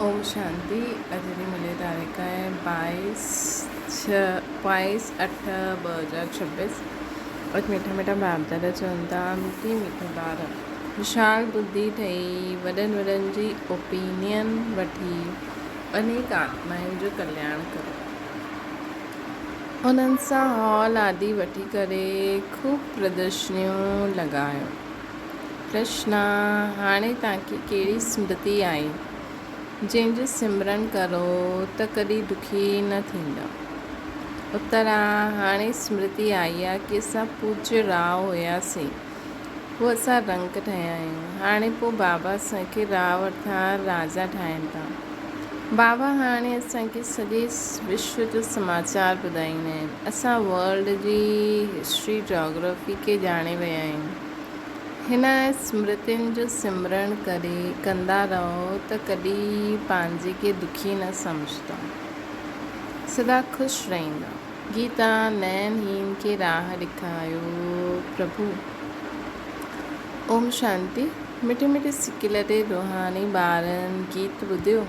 اوم شانتي اڄ جي ملي تاريخ آهي بائيس ڇهه بائيس اٺ 2026 اڄ مٺا مٺا باپ دادا چون ٿا مٺي مٺا ٻار وشال ٻڌي ٺهي وڏن وڏن جي اوپينين وٺي انيڪ آتمائن جو ڪلياڻ ڪريو انهن سان هال آدي وٺي ڪري خوب پردرشنيون لڳايو. ڪرشنا، هاڻي توهان کي ڪهڙي سمرتي آئي، جنهن جو سمرڻ ڪرو ته ڪڏهن دکي نه ٿيندؤ؟ اترا، هاڻي سمرتي آئي آ ڪي اسان پوجيه راء هياسين، پوء اسان رنڪ ٺهيا آهيون، هاڻي پوء بابا اسان کي راء ارٿات راجا ٺاهين ٿا. بابا هاڻي اسان کي سڄي وشو جو سماچار ٻڌائيندا آهن. اسان ورلڊ جي هسٽري جاگرافي کي ڄاڻي ويا آهيون. هن سمرتين جو سمرڻ ڪري ڪندا رهو ته ڪڏهن پنهنجي کي دکي نه سمجهندا. سدا خوش رهندا. گيتا نين هين کي راهه ڏيکايو پرڀو. اوم شانتي. مٺي مٺي سڪيل تي روحاني ٻارن گيت ٻڌيو.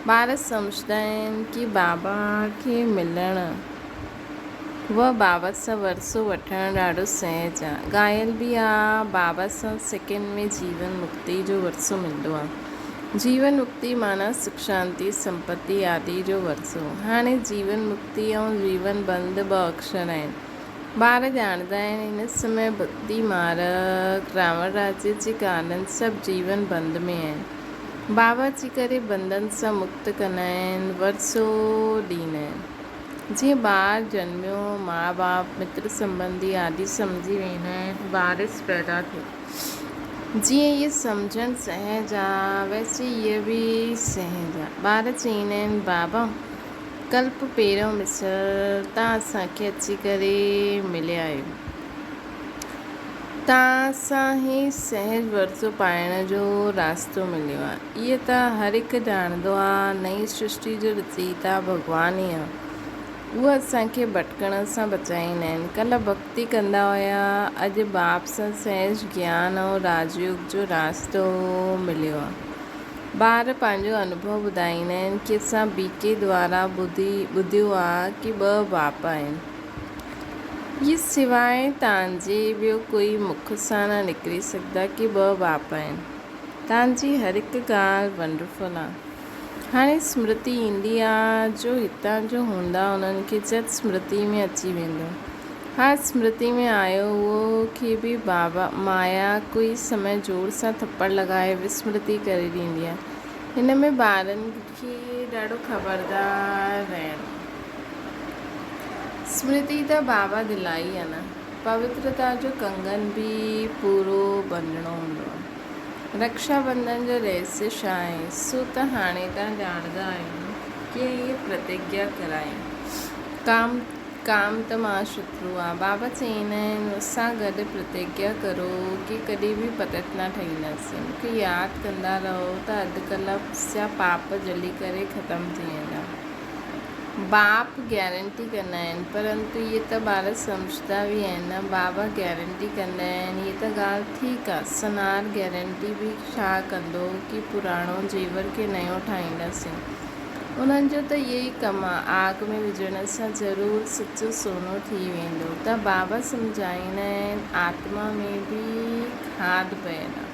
ٻار سمجهندا آهن ڪي بابا کي ملڻ و بابا سان ورثو وٺڻ ڏاڍو سهج آ. ڳايل به آ بابا سان سيڪنڊ ۾ جيون مڪتي جو ورثو ملندو آ. جيون مڪتي معنيٰ سک شانتي سمپتي آدي جو ورثو. هاڻي جيون مڪتي ۽ جيون بند ٻه اڪشر آهن. ٻار ڄاڻندا آهن هن سمي ڀڳتي مارڳ راوڻ راجيه جي ڪارڻ سڀ جيون بند ۾ آهن. بابا اچي ڪري بندن سان مڪت ڪندا آهن، ورثو ڏيندا آهن. جيئن ٻار جنميو، ماء باپ، متر سنٻنڌي آدي سمجهي ويندا آهن، وارث پيدا ٿيو. جيئن اهي سمجهڻ سهج آ، ويسي اهي به سهج آ. ٻار چئيندا آهن، بابا! ڪلپ پهريون مثل تان اسان کي اچي ڪري مليا آهيو. تان سان هي سهج ورثو پائڻ جو راستو مليو آهي. اهي ته هر هڪ ڄاڻندو آ، نئين سرشٽي جو رچيتا ڀڳوان ئي آ. اهو اسان کي ڀٽڪڻ سان بچائيندا آهن. ڪلهه ڀڳتي ڪندا هيا، اڄ باپ سان سهج گيان ۽ راجيوگ جو راستو مليو آ. ٻار پنهنجو انوڀو ٻڌائيندا آهن ڪي اسان بي ڪي دوارا ٻڌي ٻڌيو آ ڪي ٻه باپ آهن. هي سواء تان جي ٻيو ڪوئي مک سان نه نڪري سگهندا ڪي ٻه باپ آهن. تان جي هر هڪ ڳالهه ونڊرفل آ. هاڻي سمرتي ايندي آ جو هتان جو هوندا انهن کي جت سمرتي ۾ اچي ويندو. ها سمرتي ۾ آيو اهو کي به بابا مايا ڪوئي سمي زور سان ٿپڙ لڳائي وسمرتي ڪري ڏيندي آهي. هن ۾ ٻارن کي ڏاڍو خبردار رهڻو. سمرتي ته بابا دلائي آهي نه. پوترتا جو ڪنگن به پورو ٻنڌڻو هوندو آهي. رڪشا بنڌن جو رهسيه ڇا آهي سو ته هاڻي توهان ڄاڻندا آهيو نه. ڪيئن هيء پرتگيا ڪرائي. ڪام ڪام ته مها شترو آ. بابا چئيندا آهن، مون سان گڏ پرتگيا ڪرو ڪي ڪڏهن به پتت نه ٺهينداسين. مون کي ياد ڪندا رهو ته اڌ ڪلپ جا پاپ جلي ڪري ختم ٿي ويندا. باپ گيرنٽي ڪندا آهن، پرنتو اهي ته ٻار سمجهندا به آهن نه. بابا گيرنٽي ڪندا آهن، هيء ته ڳالهه ٺيڪ آ. سنار گيرنٽي به ڇا ڪندو ڪي پراڻو زيور کي نيو ٺاهينداسين. انهن جو ته اهو ئي ڪم آ، آگ ۾ وجهڻ سان ضرور سچو سونو ٿي ويندو ته بابا سمجهائيندا آهن، آتما ۾ به کاڌ پيل آ.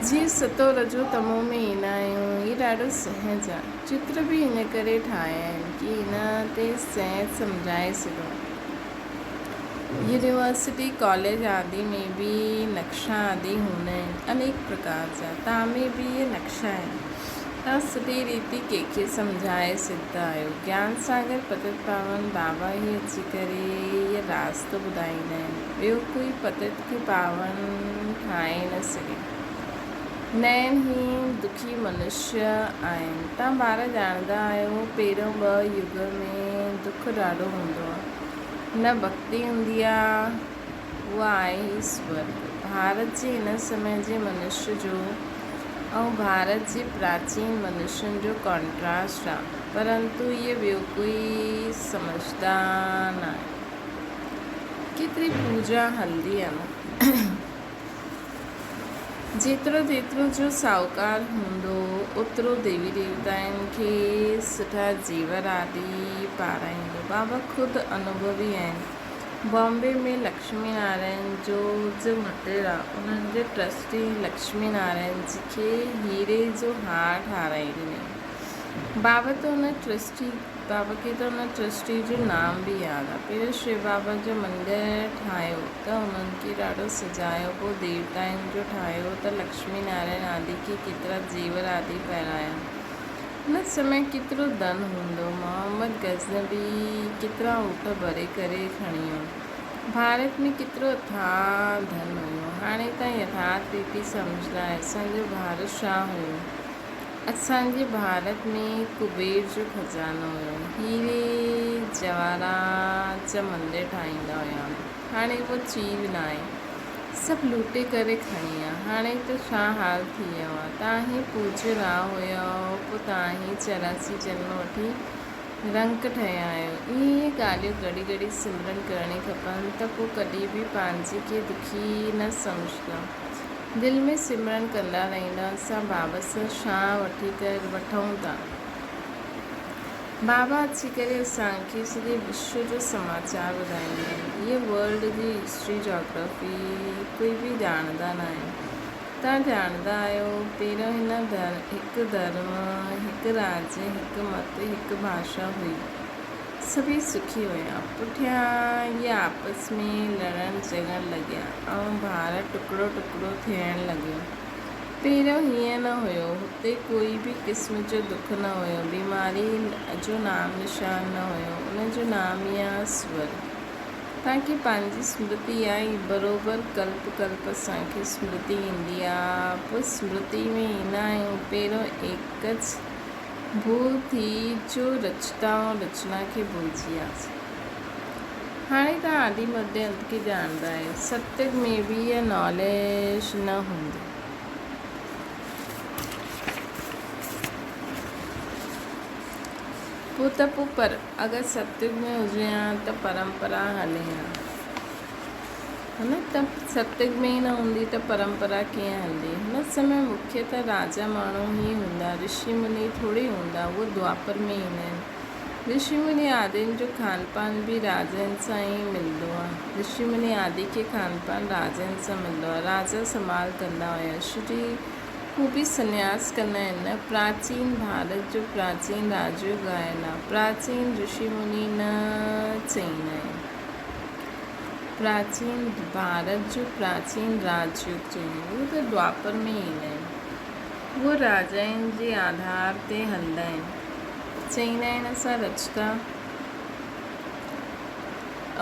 جيئن ستو رجو تمو ۾ ايندا آهيون، هي ڏاڍو سهج آ. چتر به ان ڪري ٺاهيا آهن ڪي ان تي سهج سمجهائي سگهون. يونيورسٽي، ڪاليج آدي ۾ به نقشا آدي هوندا آهن، انيڪ پرڪار جا. تان ۾ به اهي نقشا آهن. توهان سٺي ريتي ڪنهن کي سمجهائي سگهندا آهيو. گيان ساگر پتت پاون بابا ئي اچي ڪري اهي راستو ٻڌائيندا آهن. ٻيو ڪوئي پتت کي پاون ٺاهي نه سگهي. نين هي دکي منشيه آهن. توهان ٻار ڄاڻندا آهيو پهريون ٻه يگ ۾ دک ڏاڍو هوندو آهي. نه ڀڳتي هوندي آهي اها آهي ئي سورڳ. ڀارت جي هن سمي جي منشيه جو ۽ ڀارت جي پراچين منشين جو ڪانٽراسٽ آ پرنتو اهي ٻيو ڪوئي سمجهدا ناهن. ڪيتري پوڄا هلندي آ نه. جيترو جيترو جو ساهوڪار هوندو، اوترو ديوي ديوتائن کي سٺا زيور آدي پارائيندو. بابا خود انوڀوي آهن. بامبي ۾ لڪشمي نارائڻ جو جو مندر آ، انهن جي ٽرسٽي لڪشمي نارائڻ جي کي هيري جو هار ٺاراهي ڏنائين. بابا ته ان ٽرسٽي بابا کي ته ان ٽرسٽي جو نام به ياد آ. پهريون شو بابا جو مندر ٺاهيو ته انهن کي ڏاڍو سجايو پوء ديوتائن جو ٺاهيو ته لڪشمي نارائڻ آدي کي ڪيترا زيور آدي پهرايا. ان سمي ڪيترو ڌن هوندو. محمد غزنوي ڪيترا اٺ ڀري ڪري کڻي ويو. ڀارت ۾ ڪيترو اٿاهه ڌن هيو. هاڻي تان يٿارٿ ريتي سمجهندا آهيو. اسان جو ڀارت ڇا هيو؟ اسان جي ڀارت ۾ ڪبير جو خزانو هيو. هيري جواهرات جا مندر ٺاهيندا هيا. هاڻي اهو چيز ناهي. سڀ لوٽي ڪري کڻي ويا. هاڻي ته ڇا حال ٿي ويو آهي. تان هي پوڄ راء هيو پوء تان هي 84 جنم وٺي رنڪ ٺهيا آهيو. اهي اهي ڳالهيون گهڙي گهڙي سمرن ڪرڻي کپن ته پوء ڪڏهن به پنهنجي کي دکي نه سمجهندا. دل ۾ سمرن ڪندا رهندا اسان بابا سان شاهه وٺي ڪري وٺون ٿا. بابا اچي ڪري اسان کي سڄي وشو جو سماچار ٻڌائيندا آهن. اهي ورلڊ جي هسٽري جاگرافي ڪوئي به ڄاڻندا ناهن. توهان ڄاڻندا آهيو پهريون هن هڪ ڌرم، هڪ راڄ، هڪ مت، هڪ ڀاشا هئي. سڀئي سکي هيا. پٺيان اهي آپس ۾ لڙڻ جهڳڙڻ لڳيا ۽ ڀارت ٽڪڙو ٽڪڙو ٿيڻ لڳيو. پهريون هيئن نه هيو. هتي ڪوئي به قسم جو دک نه هيو. بيماري جو نام نشان نه هيو. ان جو نام ئي آ سورڳ. توهان کي پنهنجي سمرتي آئي؟ بروبر ڪلپ ڪلپ اسان کي سمرتي ايندي آ. پوء سمرتي ۾ ايندا آهيون. پهريون ايڪچ ڀول ٿي جو رچتا ۽ رچنا کي ڀلجي وياسين. هاڻي توهان آدي مڌي انت کي ڄاڻندا آهيو. ستيگ ۾ به اها ناليج نه هوندي. پوء ته پوء پر اگر ستيگ ۾ هجي ها ته پرمپرا هلي ها. ها نه ته ستيگ ۾ ئي نه هوندي ته پرمپرا ڪيئن هلندي. هن سمي مکيه ته راجا ماڻهو ئي هوندا، رشي مني ٿوري هوندا، اهي دوآپر ۾ ايندا آهن. رشي مني آدين جو کان پان به راجائن سان ئي ملندو آهي. رشي مني آدي کي کان پان راجائن سان ملندو آهي. راجا سنڀال ڪندا هيا. شري هو به سنياس ڪندا آهن نه. پراچين ڀارت جو پراچين راجيوگ آيل آهي. پراچين رشي مني نه چئيندا آهن. پراچين ڀارت جو پراچين راج يگ چئجي اهو ته دوآپر ۾ ئي ايندا آهن. اهو راجائن جي آڌار تي هلندا آهن. چئيندا آهن اسان رچتا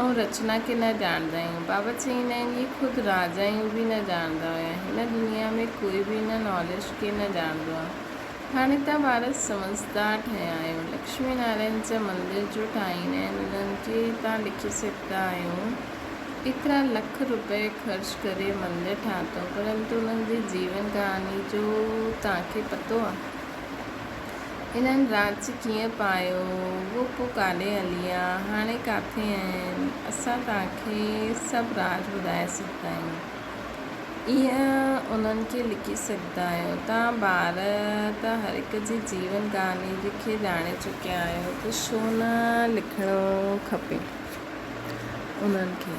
۽ رچنا کي نه ڄاڻندا آهيون. بابا چئيندا آهن اهي خود راجائون به نه ڄاڻندا هيا. هن دنيا ۾ ڪوئي به ان ناليج کي نه ڄاڻندو آهي. هاڻي توهان ٻار سمجهدار ٺهيا آهيو. لڪشمي نارائڻ جا مندر جو ٺاهيندا آهن انهن کي توهان لکي سگهندا آهيو. ايترا لک روپيه خرچ ڪري مندر ٺاهتو پرنتو انهن جي جيون ڪهاڻي جو توهان کي پتو آهي؟ انهن راڄ ڪيئن پايو؟ اهو پوء ڪاڏي هلي ويا؟ هاڻي ڪاٿي آهن؟ اسان توهان کي سڀ راز ٻڌائي سگهندا آهيون. ايئن انهن کي لکي سگهندا آهيو. توهان ٻار ته هر هڪ جي جيون ڪهاڻي جي کي ڄاڻي چڪيا آهيو ته ڇو نه لکڻو کپي انهن کي.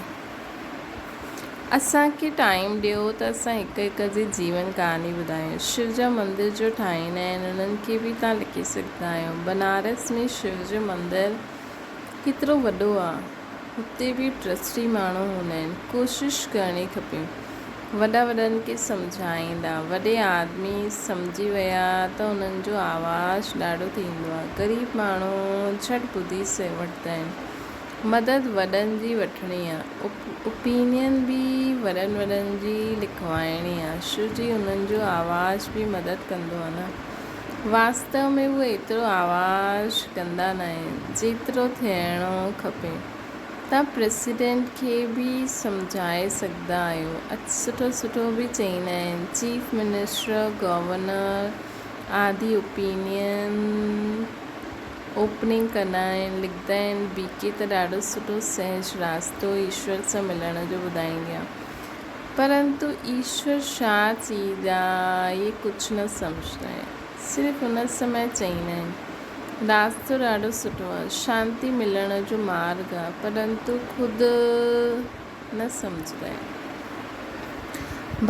اسان کي ٽائيم ڏيو ته اسان هڪ هڪ جي جيون ڪهاڻي ٻڌايون. شو جا مندر جو ٺاهيندا آهن انهن کي به توهان لکي سگهندا آهيو. بنارس ۾ شو جو مندر ڪيترو وڏو آهي. هتي به ٽرسٽي ماڻهو هوندا آهن. ڪوشش ڪرڻي کپي. وڏا وڏن کي سمجهائيندا. وڏي آدمي سمجهي ويا ته انهن جو آواز ڏاڍو ٿيندو آهي. غريب ماڻهو جهٽ ٻڌي وٺندا آهن. مدد وڏن جي وٺڻي آهي. اوپينين به وڏن وڏن جي لکوائڻي آهي. شو جي انهن جو آواز به مدد ڪندو آهي نه. واستو ۾ هو ايترو آواز ڪندا ناهن، جيترو ٿيڻو کپي. توهان پريزيڊنٽ کي به سمجهائي سگهندا آهيو. اچ سٺو سٺو به چئيندا آهن. چيف منسٽر، گورنر آدي اوپينين اوپننگ ڪندا آهن، لکندا آهن. بي ڪي ته ڏاڍو سٺو سهج راستو ايشور سان ملڻ جو ٻڌائيندي آهي. پرنتو ايشور ڇا چيز آ اهي ڪجهه نه سمجهندا آهن. صرف ان سمي چئيندا آهن، راستو ڏاڍو سٺو آ، شانتي ملڻ جو مارگ آ، پرنتو خود نه سمجهندا آهن.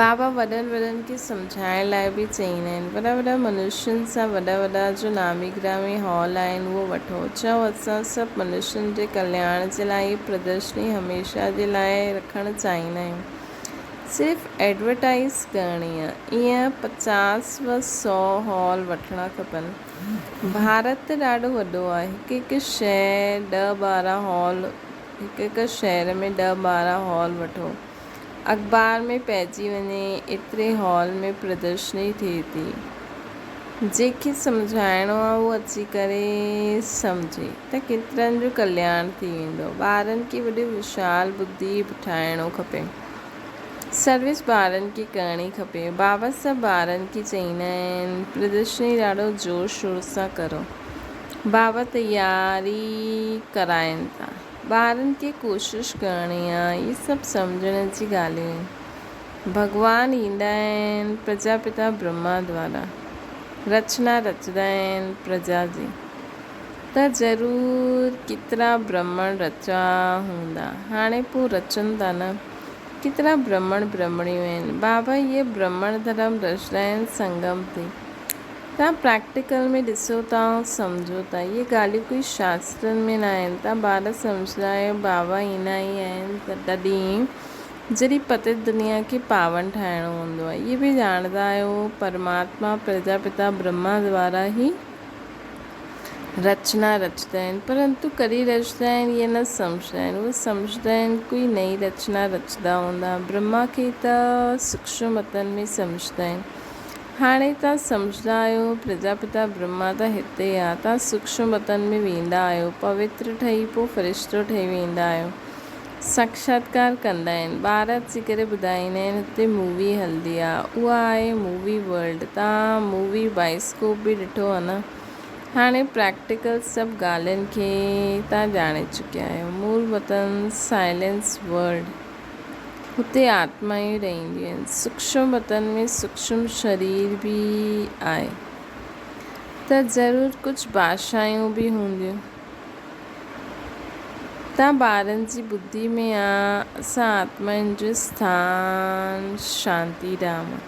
بابا وڏن وڏن کي سمجهائڻ لاء به چئيندا آهن، وڏا وڏا منشين سان وڏا وڏا جو نامي گرامي هال آهن اهو وٺو. چئو اسان سڀ منشين جي ڪلياڻ جي لاء هي پردرشني هميشه جي لاء رکڻ چاهيندا آهيون. صرف ايڊورٽائيز ڪرڻي آ. ايئن پچاس و سئو هال وٺڻا کپن. ڀارت ته ڏاڍو وڏو آ. هڪ هڪ شهر ڏهه ٻارهن هال هڪ هڪ شهر ۾ ڏهه ٻارهن هال وٺو. اخبار ۾ پئجي وڃي ايتري هال ۾ پردرشني ٿئي ٿي. جنهن کي سمجهائڻو آ اهو اچي ڪري سمجهي ته ڪيترن جو ڪلياڻ ٿي ويندو. ٻارن کي وڏي وشال ٻڌي ٺاهڻو کپي. سروس ٻارن کي ڪرڻي کپي. بابا سڀ ٻارن کي چئيندا آهن پردرشني ڏاڍو زور شور سان ڪرو. بابا تياري ڪرائين ٿا. ٻارن کي ڪوشش ڪرڻي آ. اهي سڀ سمجهڻ جي ڳالهيون آهن. ڀڳوان ايندا آهن پرجاپتا برهما دوارا رچنا رچندا آهن پرجا جي ته ضرور ڪيترا برهمڻ رچيا هوندا هاڻي پو رچن ٿا نه ڪيترا برهمڻ برهمڻيون آهن بابا اهي برهمڻ ڌرم رچندا آهن سنگم تي توهان پريڪٽيڪل ۾ ڏسو ٿا ۽ سمجهو ٿا. اهي ڳالهيون ڪوئي شاسترن ۾ نه آهن. توهان ٻار سمجهندا آهيو بابا ايندا ئي آهن تڏهن جڏهن پتت دنيا کي پاون ٺاهڻو هوندو آهي. اهي به ڄاڻندا آهيو پرماتما پرجاپتا برهما دوارا هي رچنا رچندا آهن پرنتو ڪڏهن رچندا آهن اهي نه سمجهندا آهن. اهي سمجهندا آهن ڪوئي نئين رچنا رچندا هوندا. برهما کي ته سوڪشم وطن ۾ سمجهندا آهن. هاڻي توهان سمجهندا آهيو، پرجاپتا برهما ته هتي آ. توهان سوڪشم وطن ۾ ويندا آهيو، پوتر ٺهي پوء فرشتو ٺهي ويندا آهيو. ساکشاتڪار ڪندا آهن. ٻار اچي ڪري ٻڌائيندا آهن، هتي مووي هلندي آ. اها آهي مووي ورلڊ. توهان مووي بائسڪوپ به ڏٺو آ نه؟ هاڻي پريڪٽيڪل سڀ ڳالهين کي توهان ڄاڻي چڪيا آهيو. مول وطن سائلينس ورلڊ. هتي آتمائون رهنديون آهن. سوڪشم وطن ۾ سوڪشم شرير به آهي ته ضرور ڪجهه ڀاشائون به هونديون. تان ٻارن جي ٻڌي ۾ آ اسان آتمائن جو اسٿان شانتي ڌام آ.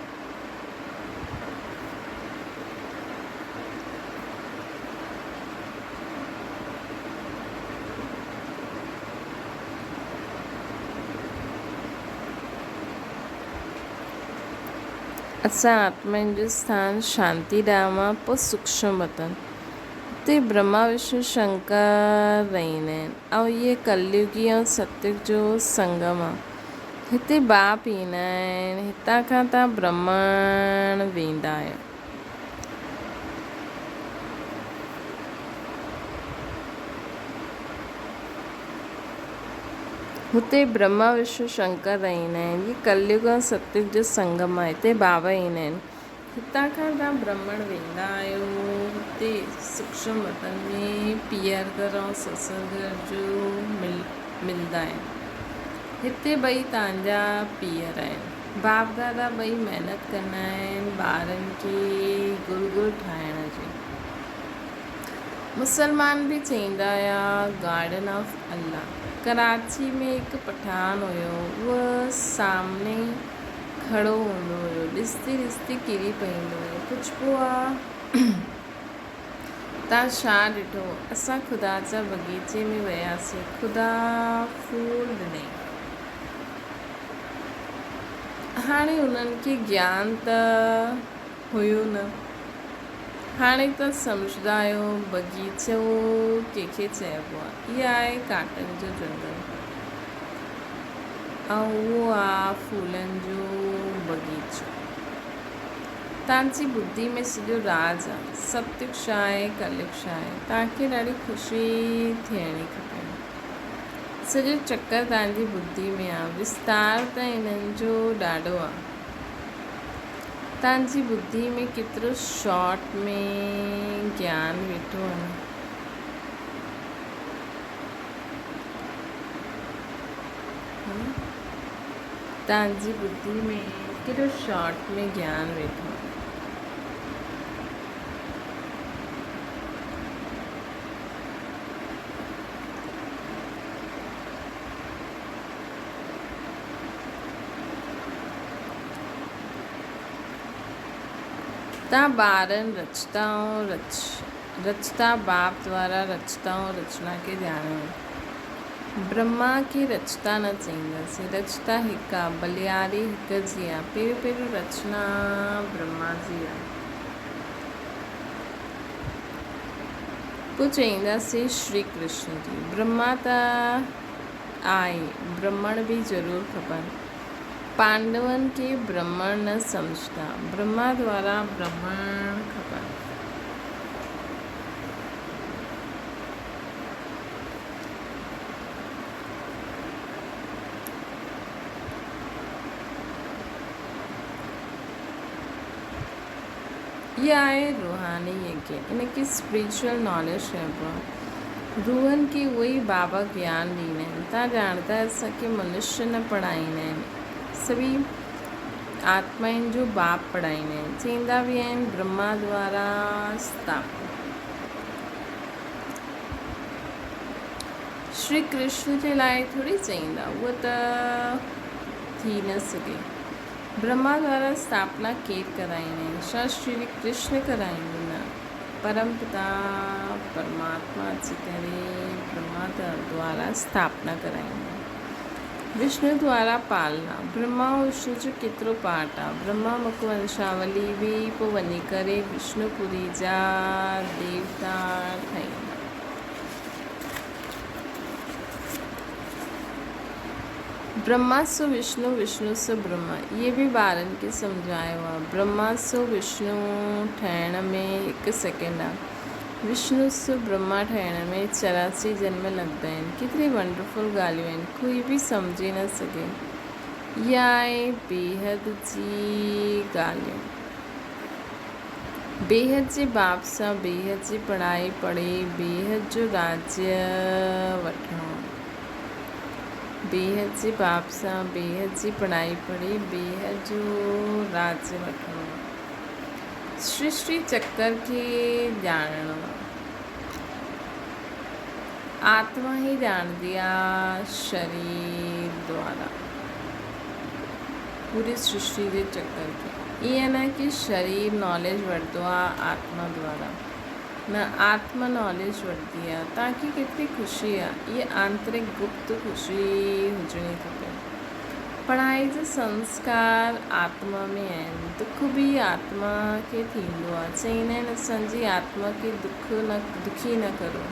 اسان آتمائن جو اسٿان شانتي ڌام آ، پوء سوڪشم وطن. اتي برهما وشنو شنڪر رهندا آهن ۽ اهي ڪليگي ۽ ستيگ جو سنگم آ. هتي باپ ايندا آهن، هتان کان تان برهمڻ ويندا آهيو. هتي برهما وشنو شنڪر رهندا آهن. هي ڪليگ ۽ ستيگ جو سنگم آهي. هتي بابا ايندا آهن. هتان کان توهان برهمڻ ويندا آهيو. هتي سوڪشم وطن ۾ پيئر گهر ۽ سسر گهر جو ملندا آهن. هتي ٻئي توهان جا پيئر آهن. باپ دادا ٻئي محنت ڪندا آهن ٻارن کي گرگل ٺاهڻ جي. مسلمان به چئيندا هيا گارڊن آف الله. ڪراچي ۾ هڪ پٺاڻ هيو اهو سامني کڙو هوندو هيو ڏسندي ڏسندي ڪري پئيندو هيو پڇبو آ تان ڇا ڏٺو اسان خدا جا بغيچي ۾ وياسين خدا ڦول ڏنئي. هاڻي انهن کي گيان ته هيو نه. هاڻي ته سمجهندا آهيو بغيچو ڪنهن کي چئبو آهي. اها آهي ڪانٽن جو جهنگل ۽ اهو آ ڦولن جو بغيچو. توهان جي ٻڌي ۾ سڄو راز آ. ستيگ ڇا آهي ڪليگ ڇا آهي. توهان کي ڏاڍي خوشي ٿيڻي کپي. سڄو چڪر توهان جي ٻڌي ۾ آ. وستار ته انهن جو ڏاڍو آ. توهان جي ٻڌي ۾ ڪيترو شارٽ ۾ گيان ويٺو آ نه. توهان جي ٻڌي ۾ ڪيڏو شارٽ ۾ گيان ويٺو آهي. توهان ٻارن رچتا ۽ رچ رچتا باپ دوارا رچتا ۽ رچنا کي ڄاڻيو. برهما کي رچتا نه چئينداسين. رچتا هڪ آ، بلياري هڪ جي آ. پهريون پهريون رچنا برهما جي آ. پوء چئينداسين شري ڪرشن جي. برهما ته آهي، برهمڻ به ضرور کپن. پانڊون کي برهمڻ نه سمجهندا. برهما دوارا برهمڻ کپن. اها آهي روحاني يگيا، ان کي اسپريچوئل ناليج چئبو آهي. روحن کي اهي ئي بابا گيان ڏيندا آهن. توهان ڄاڻندا آهيو اسان کي منشيه نه پڙهائيندا آهن، سڀئي آتمائن جو باپ پڙهائيندا آهن. چئيندا به آهن برهما دوارا اسٿاپت. شري ڪرشن جي لاء ٿوري چئيندا، اهو ته ٿي نه سگهي. برهما دوارا اسٿاپنا ڪير ڪرائيندا آهن؟ ڇا شري ڪرشن ڪرائيندو؟ نه، پرم پتا پرماتما اچي ڪري برهما دوارا اسٿاپنا ڪرائيندا آهن. وشنو دوارا پالنا، برهما ۽ وشنو جو ڪيترو پارٽ آهي؟ برهما مک ونشاولي به پوء وڃي ڪري وشنو پوري جا ديوتا ٺهيندا. برهما سو وشنو، وشنو سو برهما، اهي به ٻارن کي سمجهايو آ. برهما سو وشنو ٺهڻ ۾ هڪ سيڪنڊ آ. وشنو سو برهما ٺهڻ ۾ 84 جنم لڳندا آهن. ڪيتري ونڊرفل ڳالهيون آهن. ڪوئي به سمجهي نه سگهي. اها آهي بيحد جي ڳالهيون. بيحد جي باب سان بيحد جي پڙهائي پڙهي بيحد جو راجيه وٺڻو. بيحد جي باب سان بيحد جي پڙهائي پڙهي بيحد جو راجيه وٺڻو. سرشٽي چڪر کي ڄاڻڻو. آتما ئي ڄاڻندي آ شرير دوارا پوري سرشٽي جي چڪر کي. ائين نه ڪي شرير ناليج وٺندو آ آتما دوارا. نه آتما ناليج وٺندي آ. توهان کي ڪيتري خوشي آ. اها آنترڪ گپت خوشي هجڻي کپي. پڙهائي جا سنسڪار آتما ۾ آهن. دک به آتما کي ٿيندو آ. چئيندا آهن اسان جي آتما کي دک نه دکي نه ڪرو.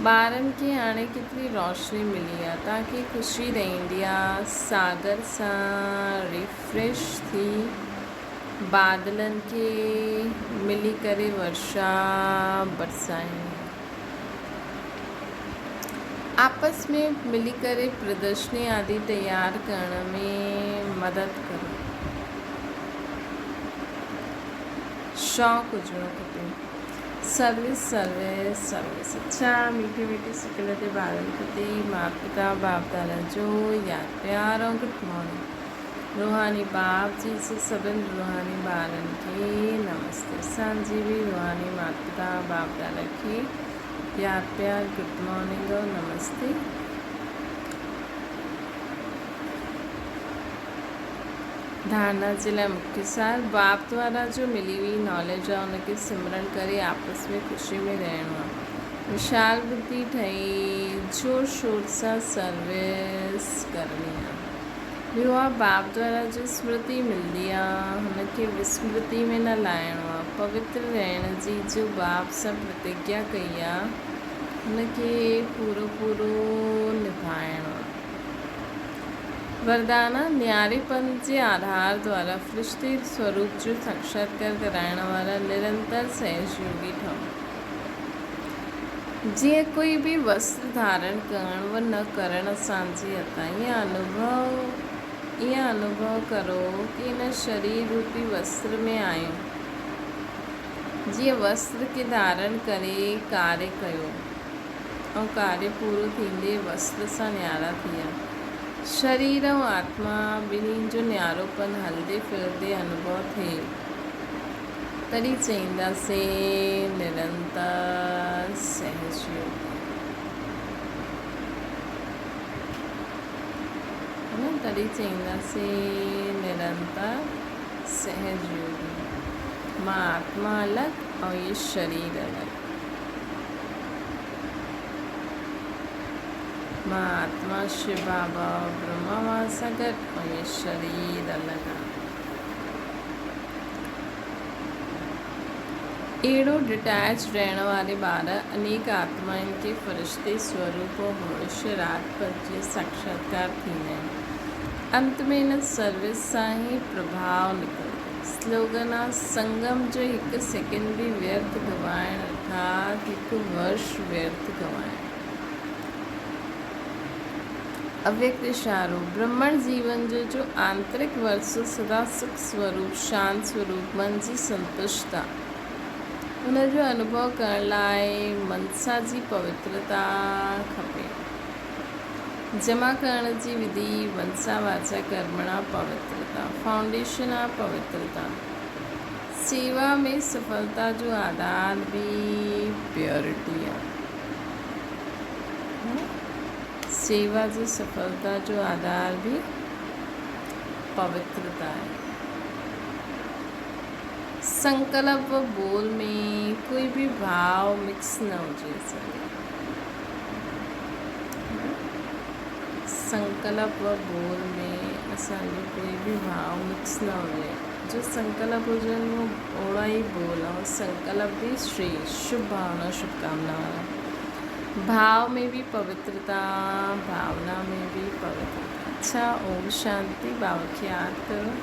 ٻارن کي هاڻي ڪيتري روشني ملي آ. توهان کي خوشي رهندي آ. ساگر سان ريفريش ٿي بادلن کي ملي ڪري ورشا برسائڻي آ. آپس ۾ ملي ڪري پردرشني آدي تيار ڪرڻ ۾ مدد ڪرو. شوق هجڻو کپي. سروس سروس سروس اڇا ميٺي ميٺي سڪل تي ٻارن پرتي مات پتا باپ دادا جو ياد پيار ۽ گڊ مارننگ روحاني باپ جي سڀن روحاني ٻارن کي نمستي اسان جي به روحاني مات پتا باپ دادا کي پيار پيار گڊ مارننگ اور نمستي. ڌارنا جي لاء مکيه سار باپ دوارا جو ملي هئي ناليج آ ان کي سمرن ڪري آپس ۾ خوشي ۾ رهڻو آ وشال ٻڌي ٺهي زور شور سان سروس ڪرڻي آ ٻيو آ باپ دوارا جو سمرتي ملدي آ هن کي وسمرتي ۾ نه لاهڻو آ پوتر رهڻ جي جو باپ سان پرتگيا ڪئي آ هن کي پورو پورو نڀائڻو آ. وردان آ نياري پنٿ جي آڌار دوارا فرشتي سوروپ جو ساڪشاتڪار ڪرائڻ وارا نرنتر سهج يوگي ٺهو. جيئن ڪوئي به وستر ڌارڻ ڪرڻ و نه ڪرڻ اسان جي هٿ آهي. ائين انوڀو ڪرو ڪي هن شرير روپي وستر ۾ آهيون. جيئن وستر کي ڌارڻ ڪري ڪاري ڪيو ۽ ڪاري پورو ٿيندي وستر سان نيارا ٿي ويا. شرير ۽ آتما ٻنهي جو نياروپن هلندي ڦرندي انوڀو ٿئي، تڏهن چئينداسين نرنتر سهج يوگي. تڏهن چئينداسين نرنتر سهج يوگي. مان آتما الڳ ۽ هي شرير الڳ. مان آتما شو بابا برهما مان سان گڏ ۽ هي شرير الڳ آ. اهڙو ڊٽيچ رهڻ واري ٻار انيڪ آتمائن کي فرشتي سوروپ ۽ ڀوشيه رات پت جي ساکشاتڪار ٿيندا آهن. انت ۾ ان سروس سان ئي پرڀاء نڪرندو. سلوگن آ سنگم جو هڪ سيڪنڊ به ويرٿ گنوائڻ ارٿات هڪ ورش ويرٿ گنوائڻ. اويڪت اشارو، برهمڻ جيون جو جو آنترڪ ورثو سدا سک سوروپ، شانت سوروپ، من جي سنتشتا، ان جو انوڀو ڪرڻ لاء منسا جي پوترتا کپي. جمع ڪرڻ جي وڌي، منسا واچا ڪرمڻا پوترتا، فائونڊيشن آ پوترتا. سيوا ۾ سڦلتا جو آڌار به پيورٽي آ. سيوا جي سڦلتا جو آڌار به پوترتا آهي. سنڪلپ و ٻول ۾ ڪوئي به ڀاء مڪس نه هجي سگهي. سنڪلپ و ٻول ۾ اسان جو ڪوئي به ڀاء مڪس نه هجي. جو سنڪلپ هجن اهو اوڙا ئي ٻول ۽ سنڪلپ به شريشٺ، شڀ ڀاونا شڀڪامنا وارا. ڀاء ۾ به پوترتا، ڀاونا ۾ به پوترتا. اڇا اوم شانتي بابا کي ياد ڪرو.